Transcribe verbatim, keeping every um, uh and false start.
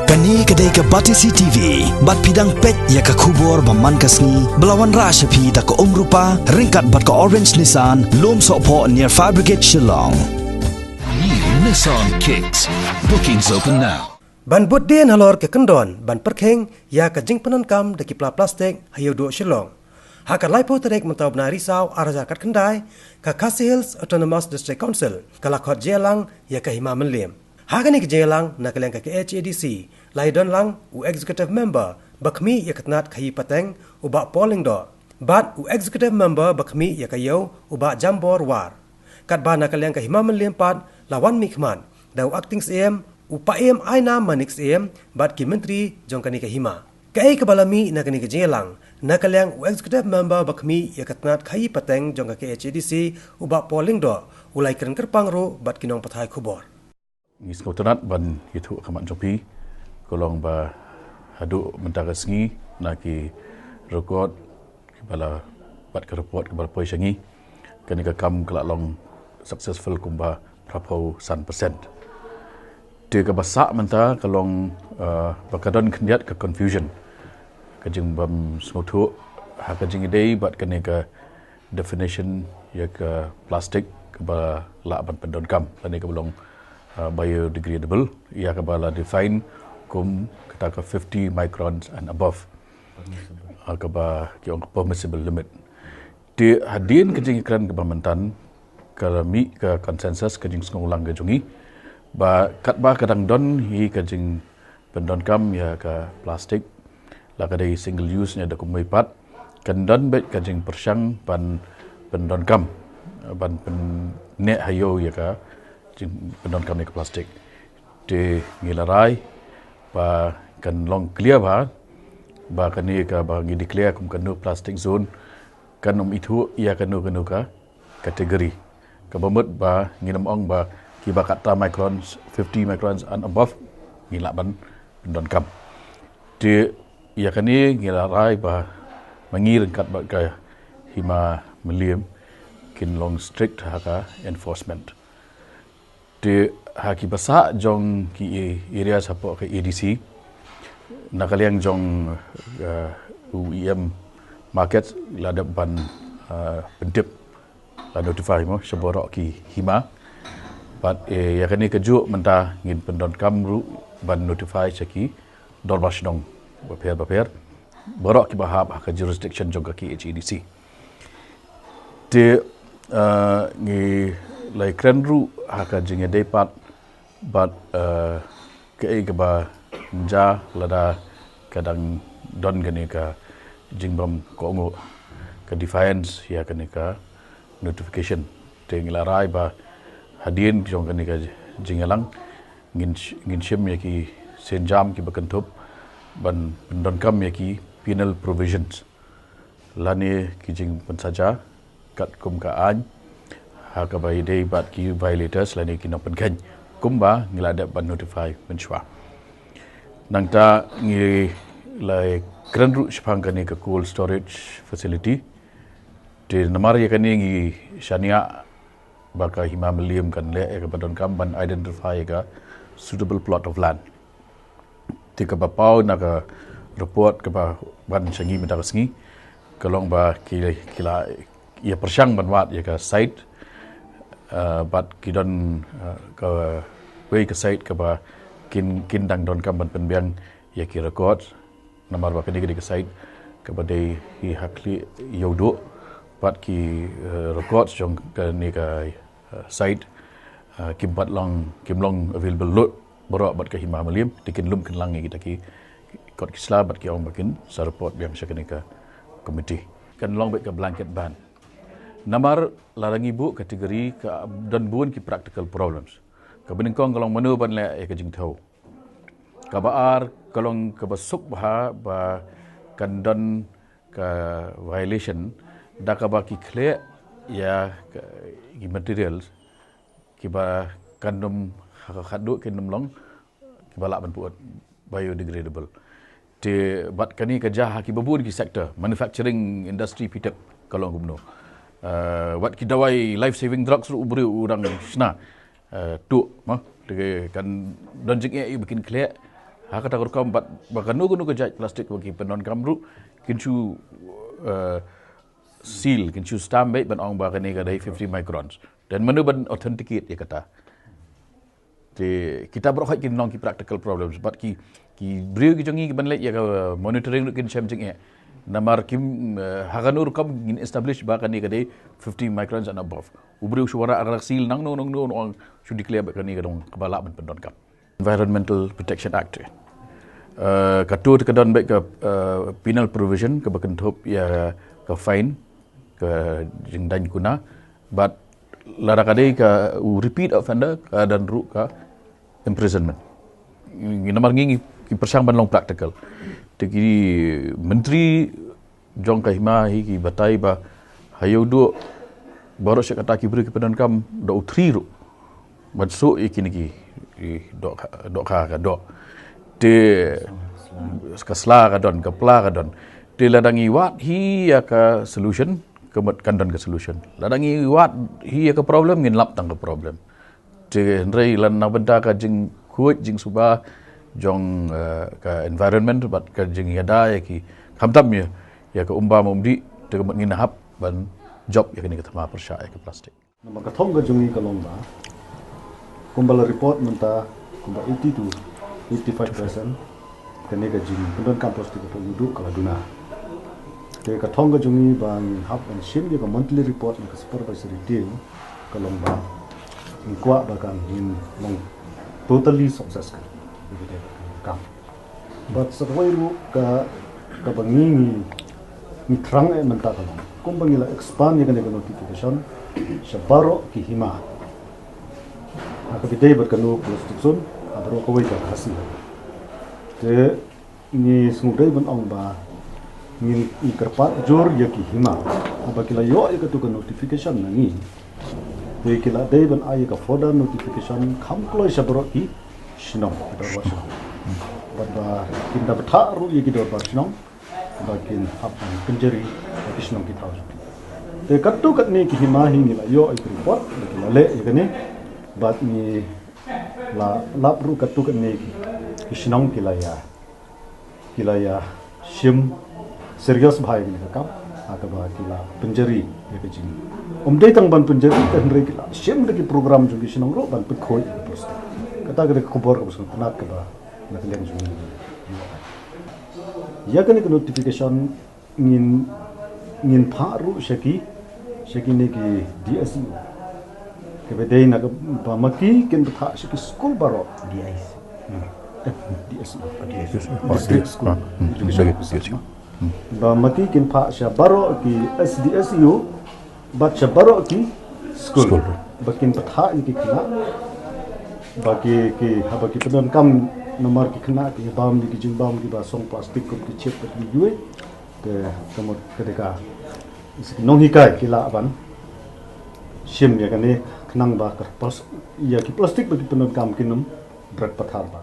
Kane ka dei ka Batesi T V, bad phi dang peit ïa ka khubor ba man ka sngi, ba la wanrah sha phi da ka Umrupa, ryngkat bad ka Orange Nissan, Lumsohphoh near Fire Brigade Shillong. New Nissan Kicks. Bookings open now. Ban bud dien halor ka kyndon ban pyrkhing ïa ka jingpyndonkam da ki pla plastik ha Ïewduh Shillong. Ha ka laiphew tarik mynta u bnai Risaw ar hajar khatkhyndai, ka Khasi Hills Autonomous District Council ka la khot jingïalang ïa ka Hima Mylliem. Ha kane ka jingïalang na ka liang ka K H A D C la ïadon lang u Executive Member ba khmih ïa ka tnat khaïi pateng, u Bah Paul Lyngdoh, bad u Executive Member ba khmih ïa ka Ïew, u Bah Jambor War. Katba na ka liang ka Hima Mylliem pat la wan mihkhmat da u Acting Syiem, u Paiem Aina Manik Syiem, bad ki myntri jong kane ka hima. Kaei kaba la mih na kane ka jingïalang na ka liang u Executive Member ba khmih ïa ka tnat khaïi pateng jong ka K H A D C, u Bah Paul Lyngdoh, u la ïakren kyrpang ruh bad ki nongpathai khubor. Ngi sngewtynnat ban ïathuh ha khmat jong phi, ka long ba haduh mynta ka sngi, na ki record kiba la, bad ka report kiba la poi sha ngi, kane ka kam ka la long successful kumba phraphew san percent. Te kaba sah mynta ka long, eh, ba ka don khyndiat ka confusion, ka jingbym sngewthuh ha ka jingïadei bad kane ka definition ïa ka plastik kaba lah ban pyndonkam, lane kaba long, uh, biodegradable, ïa kaba la define kum kata ka fifty microns and above, uh, kaba ki ong permissible limit. Te hadien ka jingïakren kaba mynta, ka la mih ka consensus, ka jingsngewlang ka jong ngi, ba katba ka dang don hi ka jing pyndonkam ïa ka plastik, la ka dei single use ne da kumwei pat, kan don beit ka jingpyrshang ban pyndonkam, ban pynneh ha Ïew ïa ka jingpyndonkam ïa ka plastik. Te ngi la rai ba kan long clear bha, ba kane kaba ngi declare kum ka no plastic zone, kan ym ithuh ïa kano kano ka category. Kaba mut ba ngin ym ong ba kiba kata microns, fifty microns and above, ngi lah ban pyndonkam. Te ïa kane ngi la rai ba ma ngi ryngkat bad ka Hima Mylliem kin long strict ha ka enforcement. Te ha ki basa jong ki areas hapoh ka A D C, na ka liang jong, eh, u E M Market la dep ban, eh, pyntip, la notify mo sha baroh ki hima. Bad, eh, ïa kane kajuh mynta ngin pyndonkam ruh ban notify sha ki dorbar shnong bapher bapher, baroh kiba hap ha ka jurisdiction jong ka K H A D C. Te, eh, ngi la ïakren ruh ha ka jingïadei pat bad, eh, kaei kaba jia lada ka dang don kane ka jingbym kohnguh, ka defiance ïa kane ka notification. Te ngi la rai ba hadien jong kane ka jingïalang ngin sh-, ngin shim ïa ki sienjam kiba kynthup ban pyndonkam ïa ki penal provisions lane ki jingpynsaja katkum ka aiñ ha kaba ïadei bad ki violators lane ki nongpynkheiñ, kumba ngi la dep ban notify mynshuwa. Nangta ngi la ïakren ruh shaphang kane ka cold storage facility. Te namar ïa kane ngi shaniah ba ka Hima Mylliem kan leh ïa kaba donkam ban identify ïa ka suitable plot of land. Te kaba paw na ka report kaba wan sha ngi mynta ka sngi, ka long ba ki, ki la ïa pyrshang ban wad ïa ka site, eh, bad ki don, eh, kawei ka site kaba kin, kin dang donkam ban pynbiang ïa ki record. Namar ba kane ka dei ka site kaba dei hi ha khlieh Ïewduh, bad ki, eh, records jong kane ka, eh, site, eh, kim pat long, kim long available lut baroh bad ka Hima Mylliem, te kin lum kin lang ïa kita ki kot ki sla bad ki ong ba kin sa report biang sha kane ka committee. Kan long beit ka blanket ban. Namar lada ngi buh category ka don bun ki practical problems. Kaba nyngkong ka long mano ban leh ïa ka jingthew. Kaba ar ka long kaba suk bha ba kan don ka violation da kaba ki khleh ïa ka, ki materials kiba kan ym ha ka khatduh kin ym long kiba lah ban pyut, biodegradable. Te bad kane ka jia ha kiba bun ki sector, manufacturing industry phi tip ka long kumno. Eh, wat ki dawai life saving drugs ruh u briew u dang shna, eh, tuh, ma. Te kan don jingeh ïa ba kin khleh Ha kata ka rukom bad ba kano kano ka jait plastik ba ki pyndonkam ruh kin shu, eh, seal, kin shu stamp beit ban ong ba kane ka dei fifty microns. Te mano ban authenticate ïa kata? Te kita baroh khoit kin long ki practical problems, bad ki, ki briew ki jong ngi ki ban leit ïa ka monitoring ruh kin shem jingeh. Namar kim, eh, ha kano rukom ngin establish ba kane ka dei fifty microns and above? U briew shu wanrah ka seal nangno nangno, nang shu declare ba kane ka dei kaba lah ban pyndonkam. Environmental Protection Act. Eh, katto te ka don beit ka, eh, penal provision kaba kynthup ïa ka fine, ka jingdaiñ kuna, bad lada ka dei ka u repeat offender ka don ruh ka imprisonment. Ngi namar ngi, ngi ki pyrshang ban long practical. Te ki myntri jong ka hima hi ki batai ba ha ïa u doh baroh shi katta ki briew ki pyndonkam doh u thri ruh ban suk ïa kine ki, i doh kha, doh kha ka doh. Te ka sla ka don, ka pla ka don. Te lada ngi wad hi ïa ka solution, ka mut kan don ka solution. Lada ngi wad hi ïa ka problem, ngin lap tang ka problem. Te hynrei lada na bynta ka jingkhuid jingsuba jong, eh, ka environment bad ka jingïada ïa ki, khamtam ïa, ïa ka umbam umdih, te ka mut ngin hap ban jop ïa kane ka thma pyrshah ïa ka plastik. Namar ka thong ka jong ngi ka long ba kumba la report mynta kumba eighty to eighty-five percent kane ka jingpyndonkam plastik ka poi u doh ka la duna. Te ka thong ka jong ngi ba ngin hap ban shim ïa ka monthly report na ka supervisory team ka long ba ngin kwah ba kan ngin long totally success ka. Bad sa kawei ruh ka, kaba ngi, ngi, ngi thrang eh mynta ka long kumba ngi la expand ïa kane ka notification sha baroh ki hima ha kaba ïadei bad kano ka jurisdiction ha baroh kawei ka Khasi. Te ngi sngewdei ban ong ba ngin, ngi kyrpad jur ïa ki hima haba ki la ïoh ïa katu ka notification na ngi. Te ki la dei ban ai ïa ka further notification kham kloi sha baroh ki shnong, ki dorbar shnong. Bad ba kin da bthah ruh ïa ki dorbar shnong ba kin hap ban pynjari ïa ki shnong ki thaw jong ki. Te katto katne ki hima hi ngi la ïoh ïa ki report ba ki la leh ïa kane. Bad ngi la lap ruh katto katne ki, ki shnong ki la ïa, ki la ïa shim serious bha ïa kane ka kam ha kaba ki la pynjari ïa ka jing. Ym dei tang ban pynjari, te hynrei ki la shim da ki program jong ki shnong ruh ban pynkhuid ïa ka plastik. Kata ka dei ka khubor kaba sngewtynnat kaba na ka liang jong ngi. Ïa kane ka notification ngin, ngin phah ruh sha ki, sha kine ki D S E O. Kaba dei na ka ba ma ki kin bthah sha ki skul baroh. D I S. Hmm. Eh, D S E O. D S E O. District School. Hmm. Education Officer. Ba ma ki kin phah sha baroh ki S D S E O bad sha baroh ki skul. Skul. Ba kin bthah ïa ki khynnah. Ba ki, ki, haba ki pyndonkam namar ki khynnah ki bam ïa ki jingbam kiba song plastik kum ki chip bad ki yuei. Te ka mut ka dei ka nonghikai ki lah ban shim ïa kane khnang ba ka plas-, ïa ki plastik ba ki pyndonkam kin ym bret pathar bha.